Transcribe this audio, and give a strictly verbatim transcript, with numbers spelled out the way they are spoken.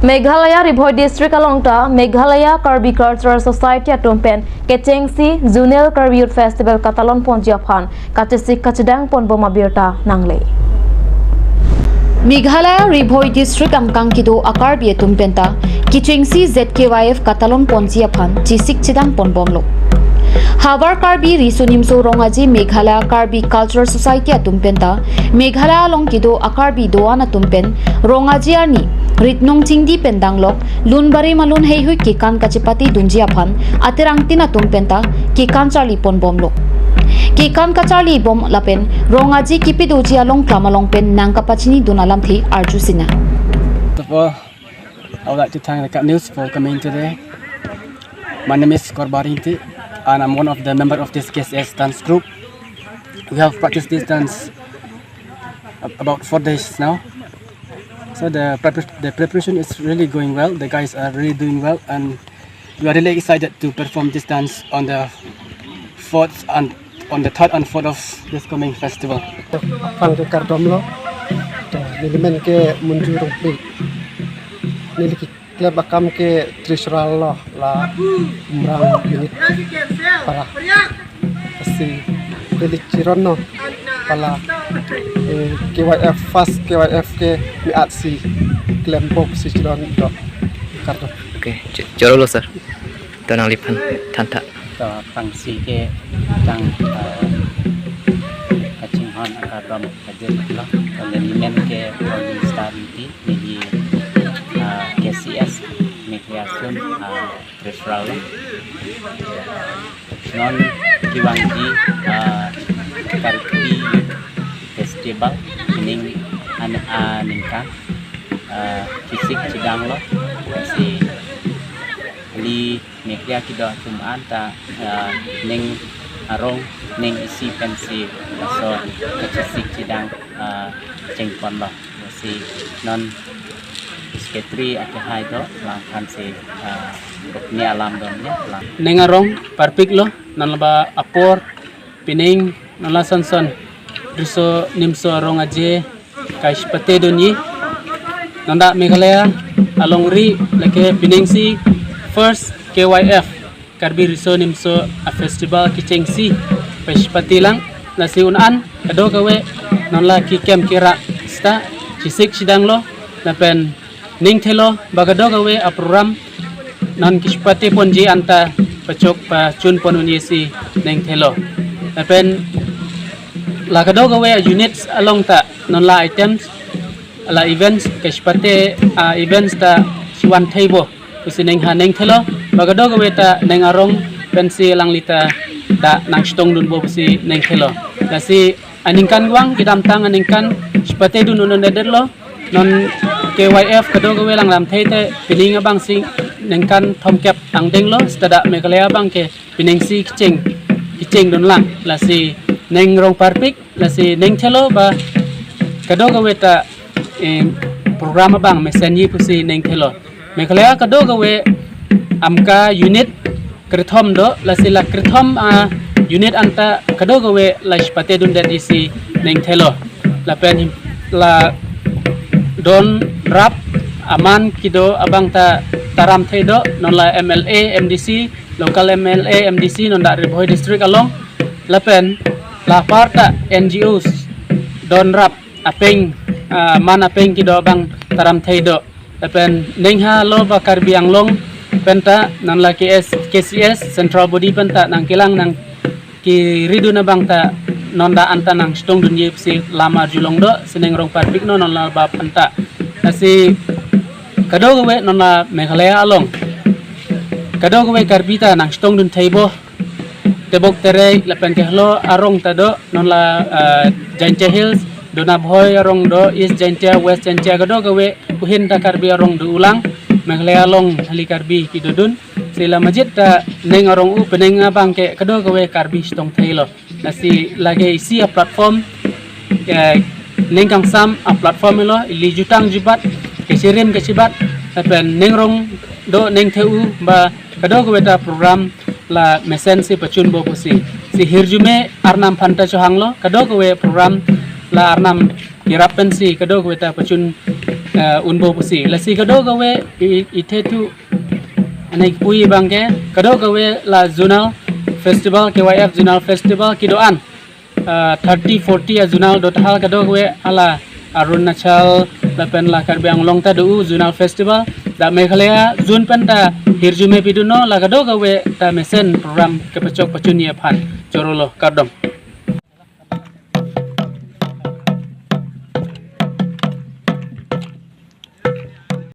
Meghalaya Ri Bhoi District along ta Meghalaya Karbi Cultural Society atum pen kechengsi Zonal Karbi Youth Festival katalon ponji aphan kachesik kachedang ponbom abirta nangle. Meghalaya Ri Bhoi District angkang kedo a-Karbi atum penta kechengsi Z K Y F katalon ponji aphan chesik chedang ponbomlo. Havar Karbi Riso Nimso Rong Aje Meghalaya Karbi Cultural Society atum penta Meghalaya along kedo a-Karbi doan atum pen Rong Aje arni ritnong chingdi pen danglok lunbari malun heihui kekan kachepate dunji aphan aterang tin atum penta kekan charli ponbomlo. Kekan kacharlibom lapen Rong Aje kepadoji along klam along pen nangkapachini dun alamthe arju sina. First of all, I would like to thank the Cut News for coming today. My name is Korbari Ingti, and I'm one of the member of this K C S dance group. We have practiced this dance ab- about four days now. So the prepar- the preparation is really going well. The guys are really doing well, and we are really excited to perform this dance on the fourth and on the third and fourth of this coming festival. Aphan ke kardom lo. To, neli men ke Munju Rongpi. Neli keklem akam ke treasurer lo la Umrang unit para. Lasi neli chiron lo hala, eh, K Y F, first K Y F ke mi-at si klembom si chiron lo. Kardom. Okay, ch- choro lo sir. To nangliphan thantha. To aphrangsi ke tang, eh, kachinghon akardom kajut lo. To neli men ke Rolling Star Ingti, neli, eh, K C S Meghalaya asun, eh, treasurer lo. Non kevangji, eh, Karbi Festival pining an- aningkan, eh, chesik chedang lo. Si kali Meghalaya kedo atum anta, eh, ning arong ning isi pensi laso kachesik chedang, eh, chengpon lo. Si non secretary akehai do, langphan si, eh, rukni alam do ne lang. Ning arong parpik lo, non laba apor pining non la son son Riso Nimso Rong Aje kachepate dunji. Non dak Meghalaya alongri lake pining si first K Y F, Karbi Riso Nimso a-festival kechengsi pachepate lang. Lasi un-an kadokave non la keklem kera seta chesik chedang lo lapen ning thelo ba kadokave a-program non kachepate ponji anta pachok pachun pon unji si ning thelo. Lapen la kadokave units along ta non la items la events kachepate, ah, events ta chevan theibo pusi ning ha ning thelo. Ba kadokave ta ning arong pensi alangli ta dak nangchetong dunbo pusi ning thelo. Lasi aningkan vang kedamtang aningkan chepate dun un-un det lo. Non K Y F kadokave langdam thei te pining abang si ningkan thomkep angdeng lo, seta dak Meghalaya abang ke pining si kecheng kecheng dun lang. Lasi ning arong parpik, lasi ning thelo ba kadokave ta, eh, program abang mesenji pusi ning thelo. Meghalaya kadokave amka unit kre-thom do, lasi la kre-thom, ah, unit anta kadokave la chepate dundet isi ning thelo. Lapen him- la don rap aman kedo abang ta taram thei do, non la M L A, M D C, local M L A, M D C non dak Ri Bhoi District along. Lapen la apar ta N G Os don rap apeng, ah, man apeng kedo abang taram thei do. Lapen ning ha lo ba Karbi Anglong penta non la K S, K C S central body penta nangkelang nangkiri dun abang ta non dak anta nangchetong dunji pusi lam arjulong do, si ning arong parpik lo non la ba penta. Lasi kadokave non la Meghalaya along kadokave Karbi ta nangchetong dun theibo. Tebok Terek lapen kehelo arong ta do, non la, ah, Jaintia Hills, Donabhoi arong do, East Jaintia, West Jaintia, kadokave kuhin ta Karbi arong do-ulang, Meghalaya along hali Karbi kedo dun. Si la majit ta ning arong u pening abang ke kadokave Karbi chetong thei lo. Lasi lake isi a-platform, eh, ning kangsam a-platform lo, ili jutang jubat, kechirim kechibat, lapen ning arong do ning the-u ba kadokave ta program la mesen si pachunbo pusi. Si hirjume Arnam aphan ta chohang lo, kadokave program la Arnam kerap pensi kadokave ta pachun eh, unpo pusi. Lasi kadokave i-, ithe thu anai pui abang ke, kadokave la zonal festival, K Y F zonal festival kedo-an, eh, thirty, forty a zonal do tahai kadokave, hala Arunachal lapen la Karbi Anglong ta do zonal festival. Dak Meghalaya zone pen ta hirjume pidunlo, la kadokave ta mesen program kepachok pachunji aphan. Choro lo, kardom.